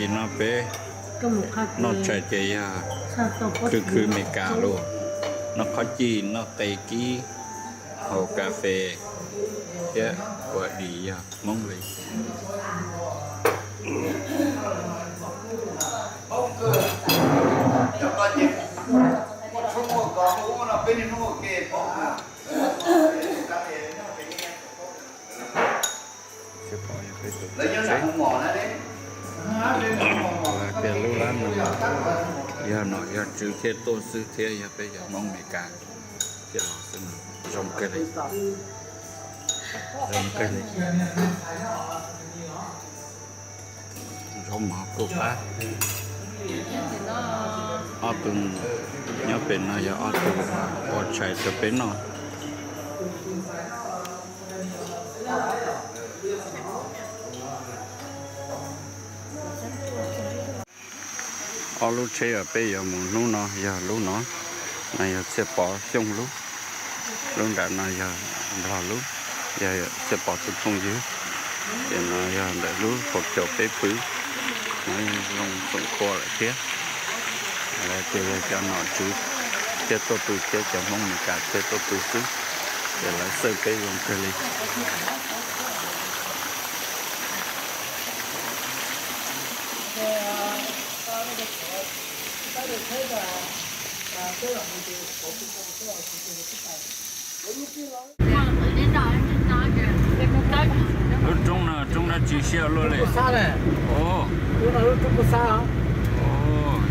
No peb noj tshais ces yog khwv khwv Meskas lus, noj qhob cij, noj qe kib, haus kas fes thiab ua dis yog Hmoob li. Lawv tias lub lab no yog nom yog tswv thiaj tuaj xwb thiab yog peb cov Hmoob Meskas thiaj los xwb no. Zoo kawg li, zoo kawg li. Zaub mov kuj qab. Ob tug nyob pem no yog ob tug ua tshais rau peb noj. Ob lub tsheb uas peb yuav mus hnub no yog lub no, no yog Txhiaj Pov Xyooj lub, lub nram no yog Nplog lub, yog Txhiaj Pov tus phooj ywg. Ces no yog ntawm lub hauv caum peb pw, no zoo txoom qhua lawm thiab. Lawv tias yog cov nom tswv thiaj tuaj pw thiab cov Hmoob Meskas thiaj tuaj pw xwb, ces lawv xawj peb zoo kawg li. Lub roob no roob dab tsi siab luaj li?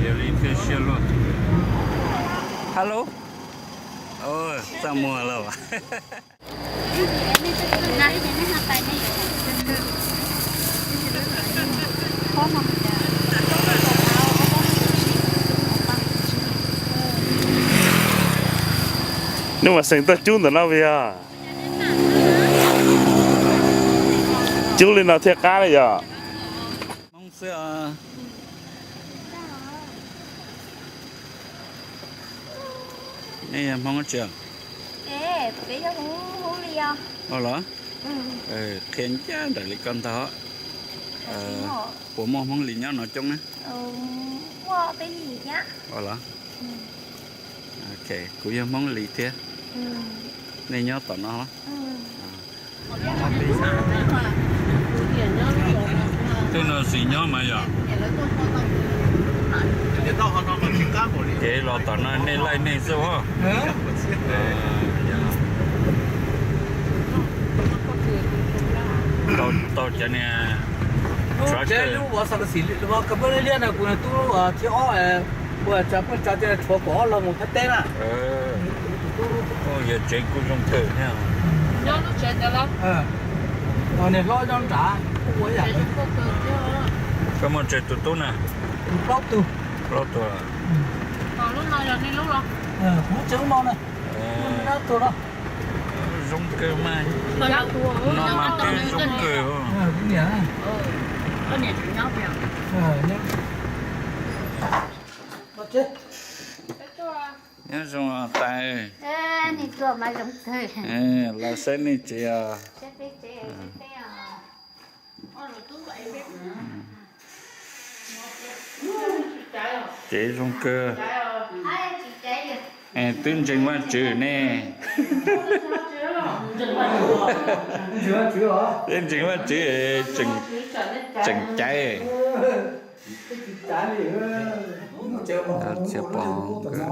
Yog li thiaj siab luaj. Hello. Txaj muag lawm. Neb mas xeem tuaj cub ntawm no puas yog? Cub li no thiaj qab li yom. Hmoob xwb os. Nej yog Hmoob tsi? Ua los? Qhia ncaj nraim li koj ntag. Puas muaj Hmoob Lis nyob no coob na? Ua los? Kuv yog Hmoob Lis thiab. Nej nyob tom no los? Tej no tsis nyob mas yog. Ces los tom no nej laij nej xwb os. Tau cov niag, liaj no kuv tub thiab ob, ua tsa poj tsa tias tshuav kom ob los mus phab teb na. Yog tsev kuj zoo kawg thiab. Niag hlob nyob nrad kuj ua ib yam. Koj muaj tsawg tus tub na? Plaub tug. Plaub tug. Kuv tsev lub no na. Plaub tug no. Zoo kawg mas. No mas peb zoo kawg. Nyob zoo tais. Los saib nej tsev os. Tsev zoo kawg. Twb ntseeg Vaj Tswv ne. Twb ntseeg Vaj Tswv, tseem caiv. Txhiaj Pov nkawd,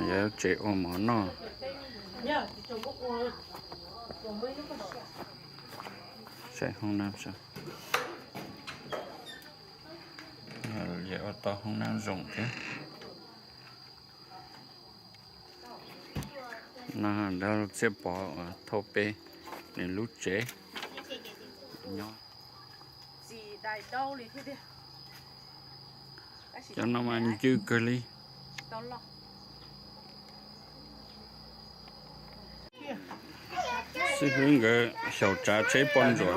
yog tsev ua mov noj. Saib hoob nab, ua tau hoob nab zoo thiab. No Txhiaj Pov uas thauj peb nws lub tsev nyob. Cov no mas ncw kawg li. Xib hwb nkawd xyaum tsav tsheb poj ntsuam.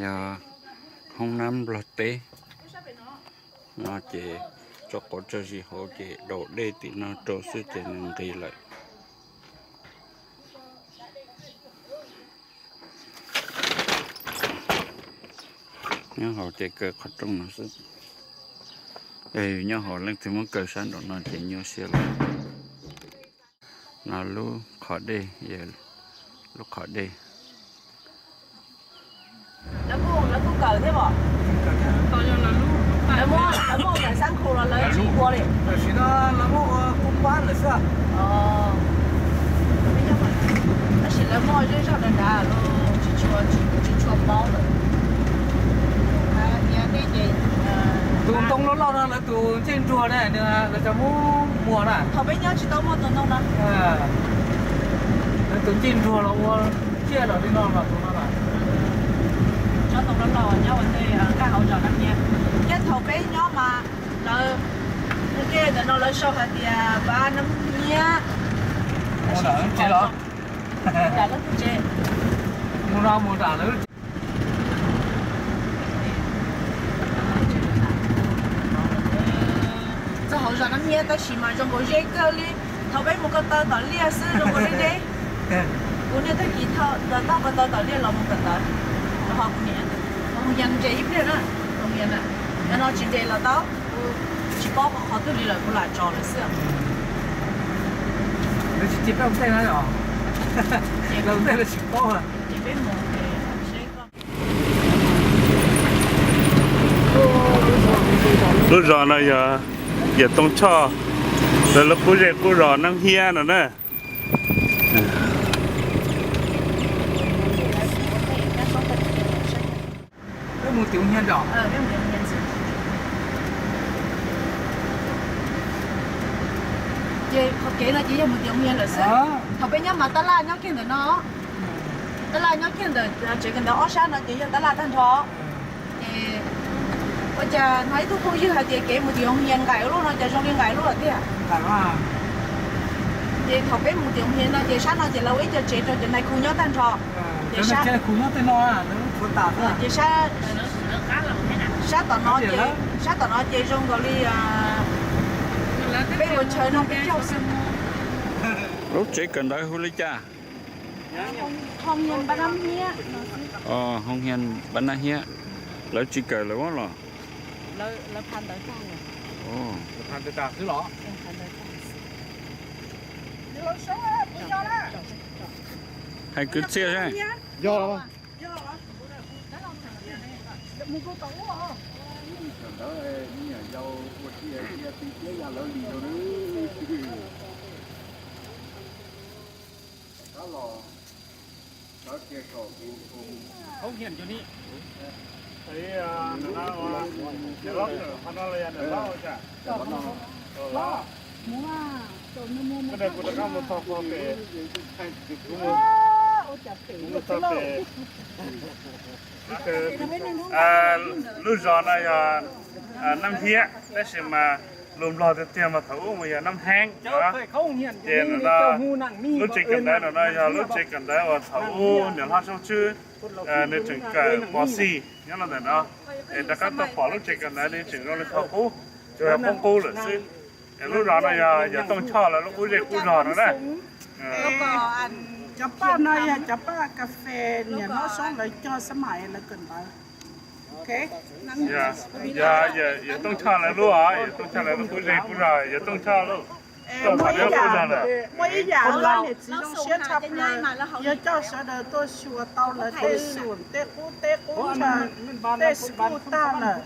Yog Hoob nab nplog teb no ces tso quav tso zis hauv ces daus dej tim no rau xwb ces nws nqis lawm. Nyob hauv ces kaw qhov rooj no xwb. Yog yus nyob hauv leej twg muab kaw sab nraum no ces nyuaj siab lawm. No lub qhov dej, lub qhov dej. Lawv kuj kawm thiab os. Lawv muab kawm xab nkhaus los lawv tsis ua li. Tam sim no lawv muab ua kub pab lawm xwb. Tab sis lawv muaj zej zog dav dav los tsis tshua paub lawm. Tus ntoo loj loj no lawv tus ncej nruas na, lawv cov Hmoob Muas na. Thaum peb nyob tsis tau muaj tus ntoo no. Lawv tus ncej nruas los ua ciaj los li no los tus no na. Tsob ntoo loj loj nyob ua ntej nqaj hauv zos Nab Hiab. Thiab thaum peb nyob mas lawv, ntawm no lawv sau hais tias Vaj Nab Hiab. Mus ntawm tsev los? Mus no mus nram lawv. Txog hauv zos Nab Hiab tab sis mas zoo nkaus ze kawg li. Thaum peb mus ko taw tom liaj xwb zoo nkaus deb deb. Kuv niaj tag kis tau ko taw tom liaj los mus ko taw, los ho kuv niam, Hoo Yas ntses ib pliag na, Hoo Yas na, no tsis nres los tau, tsis paub qhov twg li lawm kuv lam tso lawm xwb. Lawv tsis cia peb mus tej na os. Lawv tej lawv tsis paub. Lub zos no yog Yawm Tooj Choj, lawv lub qub zej qub zos Nab Hiab no na. Peb mus tim Hoo Yas nram. Ces qhov kev no ces yog mus tim Hoo Yas lawm xwb. Thaum peb nyob mas tab laj nyob kiag ntawm no. Tab laj nyob kiag ntawm tsev kawm ntawv ob sab no ces yog tab laj tag nrho. Ces ua cas hnov ib tug phooj ywg hais tias kev mus tim Hoo Yas nqaim ua luaj no, cas zoo li nqaim luaj tiag. Ces thaum peb mus tim Hoo Yas no ces sab no ces lawv ua ib co tsev rau cov nais khu nyob tag nrho. Ces sab, sab tom no ces, sab tom no ces zoo nkaus li peb ua chaw no peb caug xwb. Lub tsev kawm ntawv hu li cas? Hoo Yas Npab Nab Hiab. Hoo Yas Npab Nab Hiab. Lawv tsis kawm lawm los? Hais kwv txhiaj. Lub zos no yog Nab Hiab, tab sis mas lus Nplog tiag tiag mas thaum ub mas yog Nab Heeb. Ces no lub tsev kawm ntawv no no yog lub tsev kawm ntawv uas thaum ub niam hlob Soob Tswb nws tseem kawm pov xis nyob no ntawm no, es rov qab tuaj pom lub tsev kawm ntawv nws tseem zoo li qhov qub, tsuas yog poob qub lawm xwb. Es lub zos no yog Yawm Tooj Choj lawv lub qub zej qub zos no na. Cov paj no yog cov paj kas fes niam hlob Soob lawv cog xab mais lawv kawm ntawv. Yog Yawm Tooj Choj lawv lub, Yawm Tooj Choj lawv lub qub zej qub zos, Yawm Tooj Choj lub. Muaj ib yam, muaj ib yam niam txiv zoo siab tshaj plaws, yog coj sawv daws tuaj xyuas tau lawv tej xum, tej qub teb qub chaw, tej school tag lawm.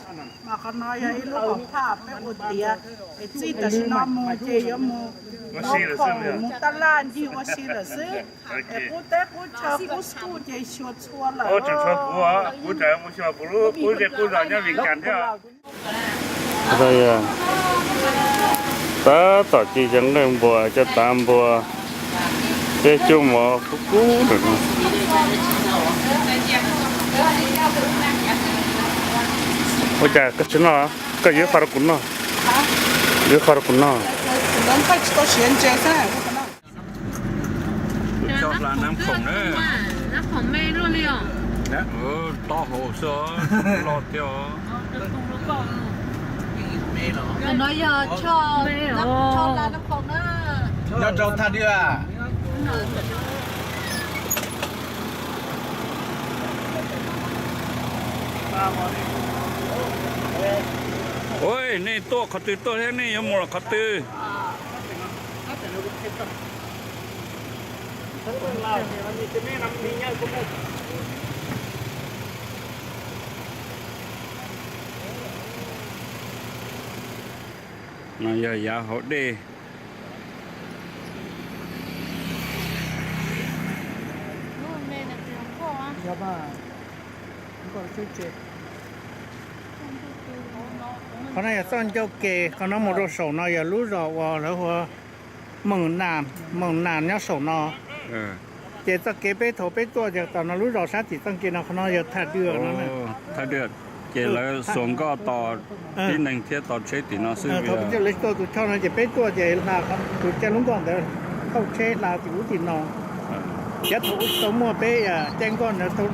Mas qhov no yog ib lub hauv phaj peb ua tiav, es txij tam sim no mus ces yuav mus local, mus taj laj ncig ua si lawm xwb. Es qub teb qub chaw qub school ces xyuas txhua lawm. Kuv mus xyuas kuv lub qub zej qub zos nyob Vim Kas thiab. Tab tom ci cov nqaij npua, cov tav npua, tej cuaj mov kub kub lawm no. Ua cas koj tsis noj? Koj yuav qho rau kuv noj. Yuav qho rau kuv noj. Cov nab khoom me luaj li os. Taub hau xwb, loj thiab. Cov no yog tsho, tsho la nab pom na. Nyob rau thaj dwaj. Ua, nej tuaj qhov twg tuaj thiab nej yuav mus los qhov twg? No yog yav hauv dej. Qhov no yog txoj ncauj ke, qhov no mus rau saum no yog lub zos uas lawv hu ua Moos Nas, Moos Nas nyob saum no. Ces txoj kev peb thaum peb tuaj ces tom no lub zos sab tim txoj kev no, qhov no yog thaj dwaj no. Thaj dwaj, ces lawv xuas nkoj tos tib neeg thiab tos tsheb tim no xwb. Thaum lawv tuaj tus choj no ces peb tuaj ces hla tus caij lub nkoj ntawd, thauj tsheb hla tim ub tim no. Yav thaum ub tsis tau muaj peb caij nkoj ntawd thauj